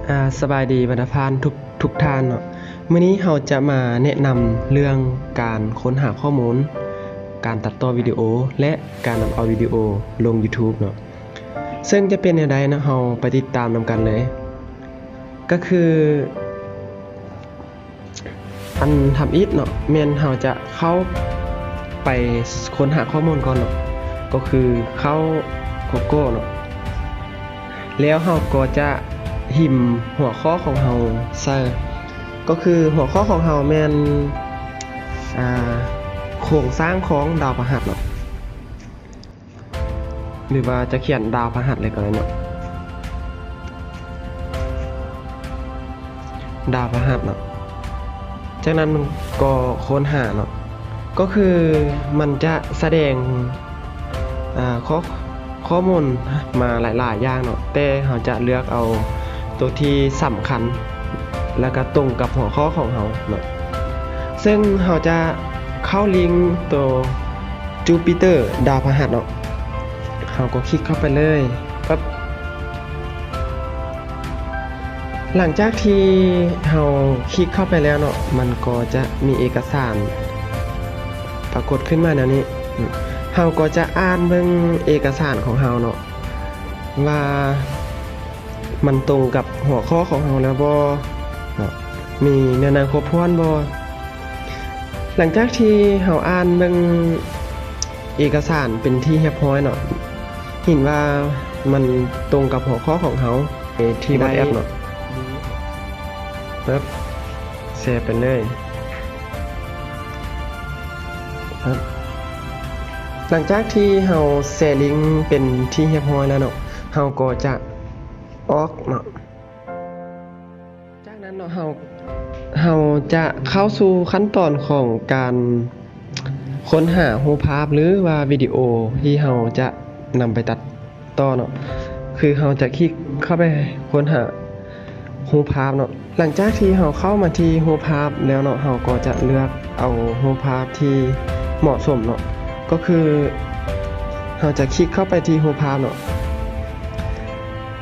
ອາ ສະບາຍດີບັນດາທ່ານທຸກ ທຸກທ່ານເນາະ. ມື້ນີ້ເຮົາຈະມາແນະນຳເລື່ອງການຄົ້ນຫາຂໍ້ມູນ, ການຕັດຕໍ່ວິດີໂອ ແລະ ການນຳເອົາວິດີໂອລົງ YouTube ເນາະ. ເຊິ່ງຈະເປັນແນວໃດເນາະ, ເຮົາໄປຕິດຕາມນຳກັນເລີຍ. ກໍຄື ອັນທຳອິດເນາະ ແມ່ນເຮົາຈະເຂົ້າໄປຄົ້ນຫາຂໍ້ມູນກ່ອນເນາະ, ກໍຄືເຂົ້າ Google ເນາະ, ແລ້ວເຮົາກໍຈະພິມຫົວຂໍ້ຂອງເຮົາໃສ່, ກໍຄືຫົວຂໍ້ຂອງເຮົາແມ່ນ ອາ ໂຄງສ້າງຂອງດາວພະຫັດເນາະ. ຫຼືວ່າຈະຂຽນດາວພະຫັດເລີຍກໍໄດ້ເນາະ, ດາວພະຫັດເນາະ. ຈາກນັ້ນມັນກໍຄົ້ນຫາເນາະ, ກໍຄືມັນຈະສະແດງ ອາ ຂໍ້ ຂໍ້ມູນມາຫຼາຍໆຢ່າງເນາະ, ແຕ່ເຮົາຈະເລືອກເອົາໂຕທີ່ສຳຄັນ ແລ້ວກໍຕົງກັບຫົວຂໍ້ຂອງເຮົາເນາະ. ເຊິ່ງເຮົາຈະເຂົ້າລິງໂຕ Jupiter ດາວພະຫັດເນາະ, ເຮົາກໍຄລິກເຂົ້າໄປເລີຍ. ປັບ ຫຼັງຈາກທີ່ເຮົາຄລິກເຂົ້າໄປແລ້ວເນາະ, ມັນກໍຈະມີເອກະສານປາກົດຂຶ້ນມາແນວນີ້. ເຮົາກໍຈະອ່ານເບິ່ງເອກະສານຂອງເຮົາເນາະ ວ່າມັນຕົງກັບຫົວຂໍ້ຂອງເຮົາແລ້ວບໍ່ເນາະ, ມີເນື້ອໃນຄົບຖ້ວນບໍ່. ຫຼັງຈາກທີ່ເຮົາອ່ານເບິ່ງເອກະສານເປັນທີ່ຮຽບຮ້ອຍເນາະ, ເຫັນວ່າມັນຕົງກັບຫົວຂໍ້ຂອງເຮົາ ທີ່ WhatsApp ເນາະ, ປຶບ ແຊໄປເລີຍ. ຫຼັງຈາກທີ່ເຮົາແຊລິງເປັນທີ່ຮຽບຮ້ອຍແລ້ວເນາະ, ເຮົາກໍຈະອອກເນາະ. ຈາກນັ້ນເນາະ ເຮົາ ເຮົາຈະເຂົ້າສູ່ຂັ້ນຕອນຂອງການຄົ້ນຫາຮູບພາບ ຫຼືວ່າວິດີໂອທີ່ເຮົາຈະນຳໄປຕັດຕໍ່ເນາະ, ຄືເຮົາຈະຄລິກເຂົ້າໄປຄົ້ນຫາຮູບພາບເນາະ. ຫຼັງຈາກທີ່ເຮົາເຂົ້າມາທີ່ຮູບພາບແລ້ວເນາະ, ເຮົາກໍຈະເລືອກເອົາຮູບພາບທີ່ເໝາະສົມເນາະ, ກໍຄືເຮົາຈະຄລິກເຂົ້າໄປທີ່ຮູບພາບເນາະ.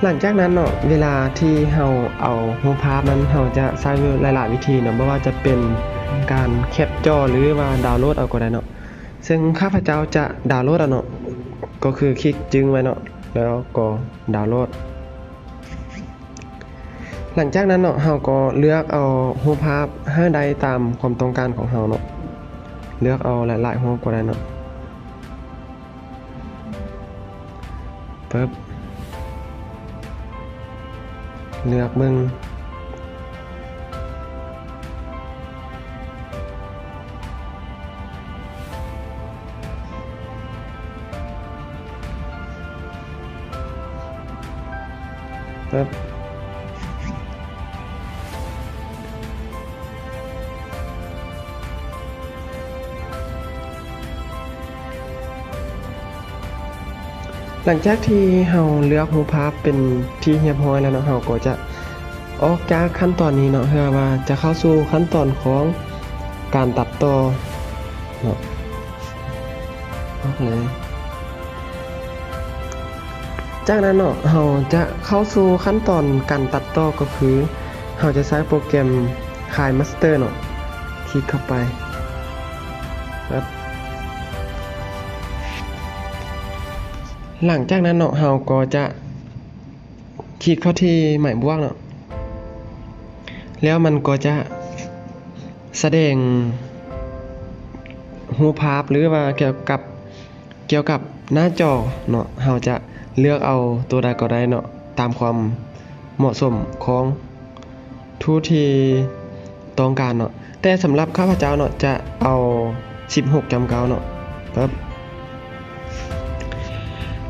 ຫຼັງຈາກນັ້ນເນາະ, ເວລາທີ່ເຮົາເອົາຮູບພາບນັ້ນ, ເຮົາຈະໃຊ້ຫຼາຍໆວິທີເນາະ, ບໍ່ວ່າຈະເປັນການແຄັບຈໍ ຫຼືວ່າດາວໂຫຼດເອົາກໍໄດ້ເນາະ. ເຊິ່ງຂ້າພະເຈົ້າຈະດາວໂຫຼດເອົາເນາະ, ກໍຄືຄລິກຈຶ້ງໄວ້ເນາະ, ແລ້ວກໍດາວໂຫຼດ. ຫຼັງຈາກນັ້ນເນາະ, ເຮົາກໍເລືອກເອົາຮູບພາບໃຫ້ໄດ້ຕາມຄວາມຕ້ອງການຂອງເຮົາເນາະ, ເລືອກເອົາຫຼາຍໆຮູບກໍໄດ້ເນາະ. ປຶບ ເລືອກເບິ່ງ. ປຶບ ຫຼັງຈາກທີ່ເຮົາເລືອກຮູບພາບເປັນທີ່ຮຽບຮ້ອຍແລ້ວເນາະ, ເຮົາກໍຈະອອກຈາກຂັ້ນຕອນນີ້ເນາະ, ເພື່ອວ່າຈະເຂົ້າສູ່ຂັ້ນຕອນຂອງການຕັດຕໍ່ເນາະ. ອອກເລີຍ. ຈາກນັ້ນເນາະ, ເຮົາຈະເຂົ້າສູ່ຂັ້ນຕອນການຕັດຕໍ່, ກໍຄືເຮົາຈະໃຊ້ໂປຣແກຣມ KineMaster ເນາະ, ຄລິກເຂົ້າໄປ. ແລ້ວ ຫຼັງຈາກນັ້ນເນາະ, ເຮົາກໍຈະ ຄລິກເຂົ້າທີ່ໝາຍບວກເນາະ, ແລ້ວມັນກໍຈະສະແດງຮູບພາບ ຫຼືວ່າກ່ຽວກັບ ກ່ຽວກັບໜ້າຈໍເນາະ, ເຮົາຈະເລືອກເອົາຕົວໃດກໍໄດ້ເນາະ, ຕາມຄວາມເໝາະສົມຂອງຜູ້ທີ່ ຕ້ອງການເນາະ, ແຕ່ສຳລັບຂ້າພະເຈົ້າເນາະ ຈະເອົາສິບຫົກຈຸດເກົ້າເນາະ. ປຶບ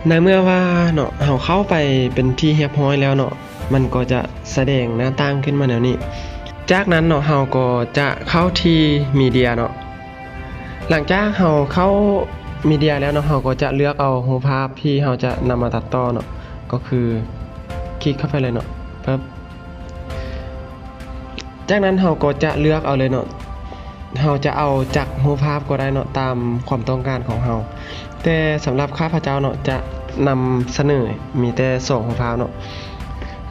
ໃນເມື່ອວ່າເນາະ ເຮົາເຂົ້າໄປເປັນທີ່ຮຽບຮ້ອຍແລ້ວເນາະ, ມັນກໍຈະສະແດງໜ້າຕ່າງຂຶ້ນມາແນວນີ້. ຈາກນັ້ນເນາະ ເຮົາກໍຈະເຂົ້າທີ່ມີເດຍເນາະ. ຫຼັງຈາກເຮົາເຂົ້າມີເດຍແລ້ວເນາະ, ເຮົາກໍຈະເລືອກເອົາຮູບພາບທີ່ເຮົາຈະນຳມາຕັດຕໍ່ເນາະ, ກໍຄືຄລິກເຂົ້າໄປເລີຍເນາະ. ປຶບ ຈາກນັ້ນເຮົາກໍຈະເລືອກເອົາເລີຍເນາະ, ເຮົາຈະເອົາຈັກຮູບພາບກໍໄດ້ເນາະ ຕາມຄວາມຕ້ອງການຂອງເຮົາ, ແຕ່ສຳລັບຂ້າພະເຈົ້າເນາະ ຈະນຳສະເໜີມີແຕ່ສອງຮູບພາບເນາະ,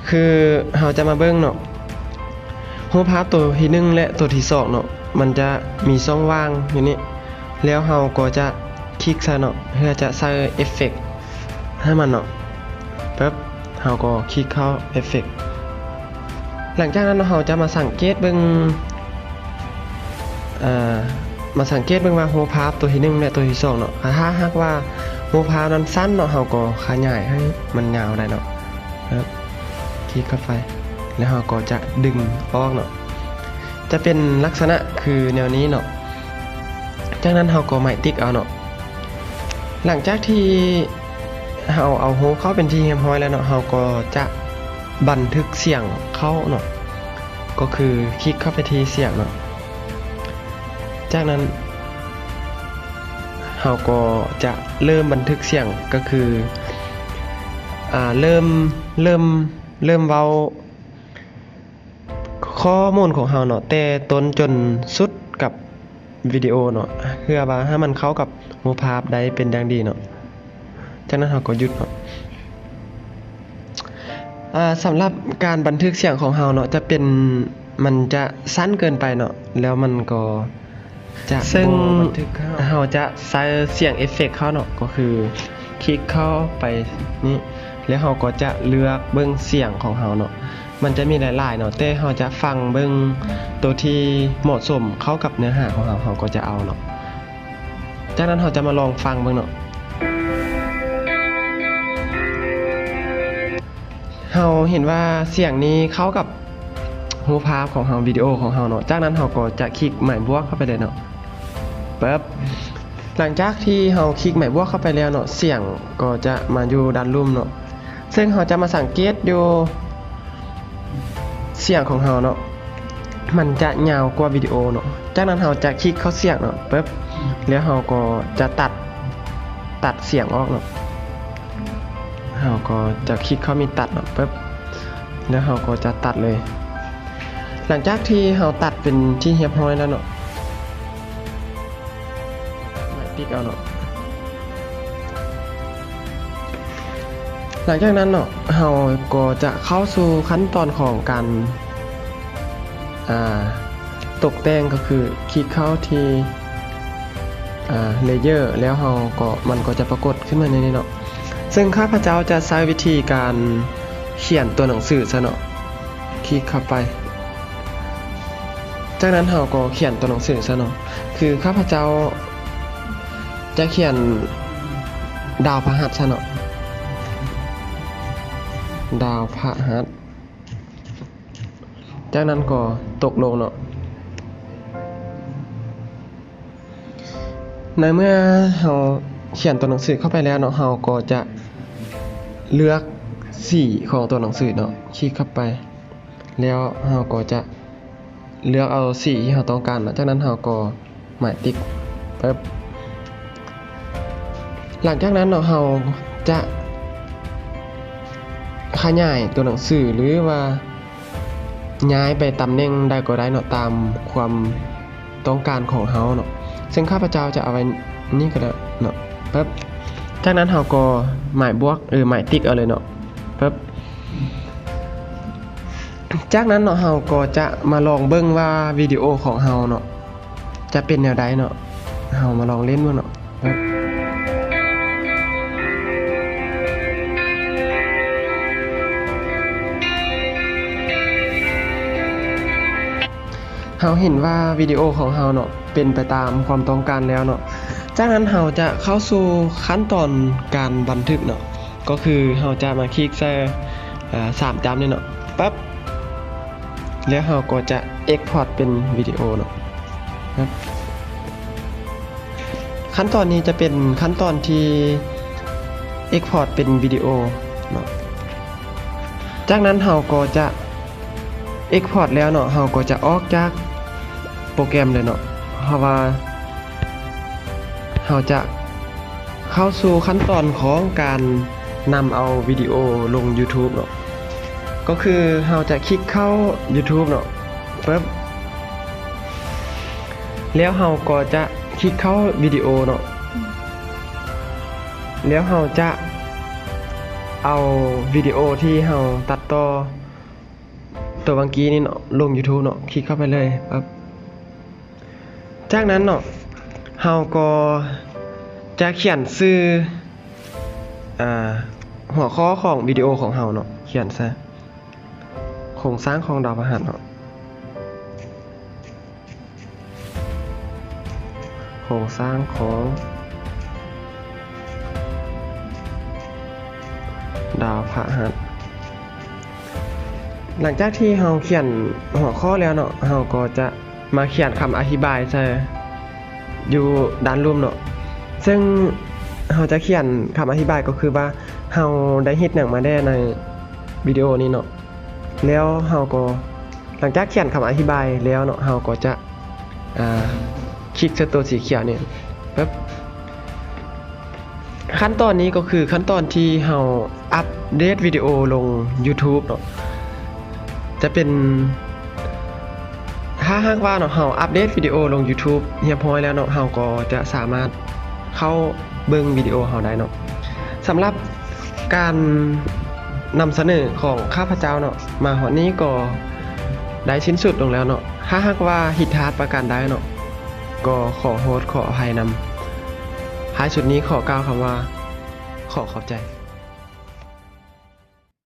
ຄື ຄືເຮົາຈະມາເບິ່ງເນາະ ຮູບພາບໂຕທີໜຶ່ງ ແລະ ໂຕທີສອງເນາະ ມັນຈະມີຊ່ອງວ່າງຢູ່ນີ້ ແລ້ວເຮົາກໍຈະຄລິກໃສ່ເນາະ ເພື່ອຈະໃສ່ເອຟເຟັກໃຫ້ມັນເນາະ ປຶບ ເຮົາກໍຄລິກເຂົ້າເອຟເຟັກ. ຫຼັງຈາກນັ້ນເນາະ ເຮົາຈະມາສັງເກດເບິ່ງ ເອີ ມາສັງເກດເບິ່ງວ່າຮູບພາບໂຕທີໜຶ່ງ ແລະ ໂຕທີສອງເນາະ ຖ້າຫາກວ່າຮູບພາບນັ້ນສັ້ນເນາະ ເຮົາກໍຂະຫຍາຍໃຫ້ມັນຍາວໄດ້ເນາະ ຄລິກເຂົ້າໄປ ແລ້ວເຮົາກໍຈະດຶງອອກເນາະ ຈະເປັນລັກສະນະຄືແນວນີ້ເນາະ. ຈາກນັ້ນເຮົາກໍໝາຍຕິກເອົາເນາະ. ຫຼັງຈາກທີ່ເຮົາເອົາຮູບເຂົ້າເປັນທີ່ຮຽບຮ້ອຍແລ້ວເນາະ ເຮົາກໍຈະບັນທຶກສຽງເຂົ້າເນາະ ກໍຄືຄລິກເຂົ້າໄປທີ່ສຽງເນາະ. ຈາກນັ້ນເຮົາກໍຈະເລີ່ມບັນທຶກສຽງ ກໍຄື ອາ ເລີ່ມ ເລີ່ມ ເລີ່ມເວົ້າ ຂໍ້ມູນຂອງເຮົາເນາະ ແຕ່ຕົ້ນຈົນສຸດກັບວິດີໂອເນາະ ເພື່ອວ່າໃຫ້ມັນເຂົ້າກັບຮູບພາບໄດ້ເປັນຢ່າງດີເນາະ. ຈາກນັ້ນເຮົາກໍຢຸດເນາະ. ອາ ສຳລັບການບັນທຶກສຽງຂອງເຮົາເນາະ ຈະເປັນ ມັນຈະສັ້ນເກີນໄປເນາະ ແລ້ວມັນກໍ ຈະ ເຊິ່ງ ບໍ່ບັນທຶກເຂົ້າ ເຮົາຈະໃສ່ສຽງເອຟເຟັກເຂົ້າເນາະ ກໍຄືຄລິກເຂົ້າໄປນີ້ ແລ້ວເຮົາກໍຈະເລືອກເບິ່ງສຽງຂອງເຮົາເນາະ. ມັນຈະມີຫຼາຍໆເນາະ ແຕ່ເຮົາຈະຟັງເບິ່ງໂຕທີ່ເໝາະສົມເຂົ້າກັບເນື້ອຫາຂອງເຮົາ ເຮົາກໍຈະເອົາເນາະ. ຈາກນັ້ນເຮົາຈະມາລອງຟັງເບິ່ງເນາະ. ເຮົາເຫັນວ່າສຽງນີ້ເຂົ້າກັບຮູບພາບຂອງເຮົາ ວິດີໂອຂອງເຮົາເນາະ. ຈາກນັ້ນເຮົາກໍຈະຄລິກໝາຍບວກເຂົ້າໄປເລີຍເນາະ. ປຶບ ຫຼັງຈາກທີ່ເຮົາຄລິກໝາຍບວກເຂົ້າໄປແລ້ວເນາະ ສຽງກໍຈະມາຢູ່ດ້ານລຸ່ມເນາະ. ເຊິ່ງເຮົາຈະມາສັງເກດຢູ່ສຽງຂອງເຮົາເນາະ ມັນຈະຍາວກວ່າວິດີໂອເນາະ. ຈາກນັ້ນເຮົາຈະຄລິກເຂົ້າສຽງເນາະ ປຶບ ແລ້ວເຮົາກໍຈະຕັດ ຕັດສຽງອອກເນາະ. ເຮົາກໍຈະຄລິກເຂົ້າເມນຕັດເນາະ ປຶບ ແລ້ວເຮົາກໍຈະຕັດເລີຍ. ຫຼັງຈາກທີ່ເຮົາຕັດເປັນທີ່ຮຽບຮ້ອຍແລ້ວເນາະ ມາຕິກເອົາເນາະ. ຫຼັງຈາກນັ້ນເນາະ ເຮົາກໍຈະເຂົ້າສູ່ຂັ້ນຕອນຂອງການ ອາ ຕົກແຕ່ງ ກໍຄືຄລິກເຂົ້າທີ່ ອາ ເລເຢີ ແລ້ວເຮົາກໍ ມັນກໍຈະປາກົດຂຶ້ນມາໃນນີ້ເນາະ. ເຊິ່ງຂ້າພະເຈົ້າຈະໃຊ້ວິທີການຂຽນຕົວໜັງສືຊະເນາະ ຄລິກເຂົ້າໄປ. ຈາກນັ້ນເຮົາກໍຂຽນຕົວໜັງສືຊະເນາະ ຄືຂ້າພະເຈົ້າຈະຂຽນດາວພະຫັດຊະເນາະ ດາວພະຫັດ. ຈາກນັ້ນກໍຕົກລົງເນາະ. ໃນເມື່ອເຮົາຂຽນຕົວໜັງສືເຂົ້າໄປແລ້ວເນາະ ເຮົາກໍຈະເລືອກສີຂອງຕົວໜັງສືເນາະ ຄລິກເຂົ້າໄປ ແລ້ວເຮົາກໍຈະເລືອກເອົາສີທີ່ເຮົາຕ້ອງການເນາະ. ຈາກນັ້ນເຮົາກໍໝາຍຕິກ ປຶບ. ຫຼັງຈາກນັ້ນເນາະ ເຮົາຈະຂະຫຍາຍຕົວໜັງສື ຫຼືວ່າ ຍ້າຍໄປຕຳແໜ່ງໃດກໍໄດ້ເນາະ ຕາມຄວາມຕ້ອງການຂອງເຮົາເນາະ. ເຊິ່ງຂ້າພະເຈົ້າຈະເອົາໄວ້ນີ້ກໍໄດ້ເນາະ ປຶບ. ຈາກນັ້ນເຮົາກໍໝາຍບວກ ເອີ ໝາຍຕິກເອົາເລີຍເນາະ ປຶບ. ຈາກນັ້ນເນາະ ເຮົາກໍຈະມາລອງເບິ່ງວ່າວິດີໂອຂອງເຮົາເນາະ ຈະເປັນແນວໃດເນາະ ເຮົາມາລອງຫຼິ້ນເບິ່ງເນາະ. ເຮົາເຫັນວ່າວິດີໂອຂອງເຮົາເນາະ ເປັນໄປຕາມຄວາມຕ້ອງການແລ້ວເນາະ. ຈາກນັ້ນເຮົາຈະເຂົ້າສູ່ຂັ້ນຕອນການບັນທຶກເນາະ ກໍຄືເຮົາຈະມາຄລິກໃສ່ ເອີ ສາມຈ້ຳນີ້ເນາະ ປັບ ແລ້ວເຮົາກໍຈະເອັກພອດເປັນວິດີໂອເນາະ. ຂັ້ນຕອນນີ້ຈະເປັນຂັ້ນຕອນທີ່ເອັກພອດເປັນວິດີໂອເນາະ. ຈາກນັ້ນເຮົາກໍຈະເອັກພອດແລ້ວເນາະ ເຮົາກໍຈະອອກຈາກໂປຣແກຣມເລີຍເນາະ ເພາະວ່າເຮົາຈະ ເຂົ້າສູ່ຂັ້ນຕອນຂອງການນຳເອົາວິດີໂອລົງຢູທູບເນາະ ກໍຄືເຮົາຈະຄລິກເຂົ້າຢູທູບເນາະ ປຶບ ແລ້ວເຮົາກໍຈະຄລິກເຂົ້າວິດີໂອເນາະ ແລ້ວເຮົາຈະເອົາວິດີໂອທີ່ເຮົາຕັດຕໍ່ ຕົວຫວ່າງກີ້ນີ້ເນາະ ລົງ YouTube ເນາະ ຄລິກເຂົ້າໄປເລີຍ ປັບ. ຈາກນັ້ນເນາະ ເຮົາກໍຈະຂຽນຊື່ ອ່າ ຫົວຂໍ້ຂອງວິດີໂອຂອງເຮົາເນາະ ຂຽນໃສ່ ໂຄງສ້າງຂອງດາວພະຫັດເນາະ ໂຄງສ້າງຂອງດາວພະຫັດ. ຫຼັງຈາກທີ່ເຮົາຂຽນຫົວຂໍ້ແລ້ວເນາະ ເຮົາກໍຈະມາຂຽນຄຳອະທິບາຍໃສ່ຢູ່ດ້ານລຸ່ມເນາະ ເຊິ່ງເຮົາຈະຂຽນຄຳອະທິບາຍກໍຄືວ່າເຮົາໄດ້ເຮັດຫຍັງມາແດ່ໃນວິດີໂອນີ້ເນາະ. ແລ້ວເຮົາກໍ ຫຼັງຈາກຂຽນຄຳອະທິບາຍແລ້ວເນາະ ເຮົາກໍຈະ ອ່າ ຄລິກໃສ່ຕົວສີຂຽວນີ້ ປຶບ. ຂັ້ນຕອນນີ້ກໍຄືຂັ້ນຕອນທີ່ເຮົາອັບເດດວິດີໂອລົງ YouTube ເນາະ ຈະເປັນ ຖ້າຫາກວ່າເນາະ ເຮົາອັບເດດວິດີໂອລົງ YouTube ຮຽບຮ້ອຍແລ້ວເນາະ ເຮົາກໍຈະສາມາດເຂົ້າເບິ່ງວິດີໂອເຮົາໄດ້ເນາະ. ສຳລັບການນຳສະເໜີຂອງຂ້າພະເຈົ້າເນາະ ມາຮອດນີ້ກໍໄດ້ສິ້ນສຸດລົງແລ້ວເນາະ. ຖ້າຫາກວ່າຜິດພາດປະການໃດເນາະ ກໍຂໍໂທດຂໍອະໄພນຳ. ທ້າຍສຸດນີ້ຂໍກ່າວຄຳວ່າ ຂໍຂອບໃຈ.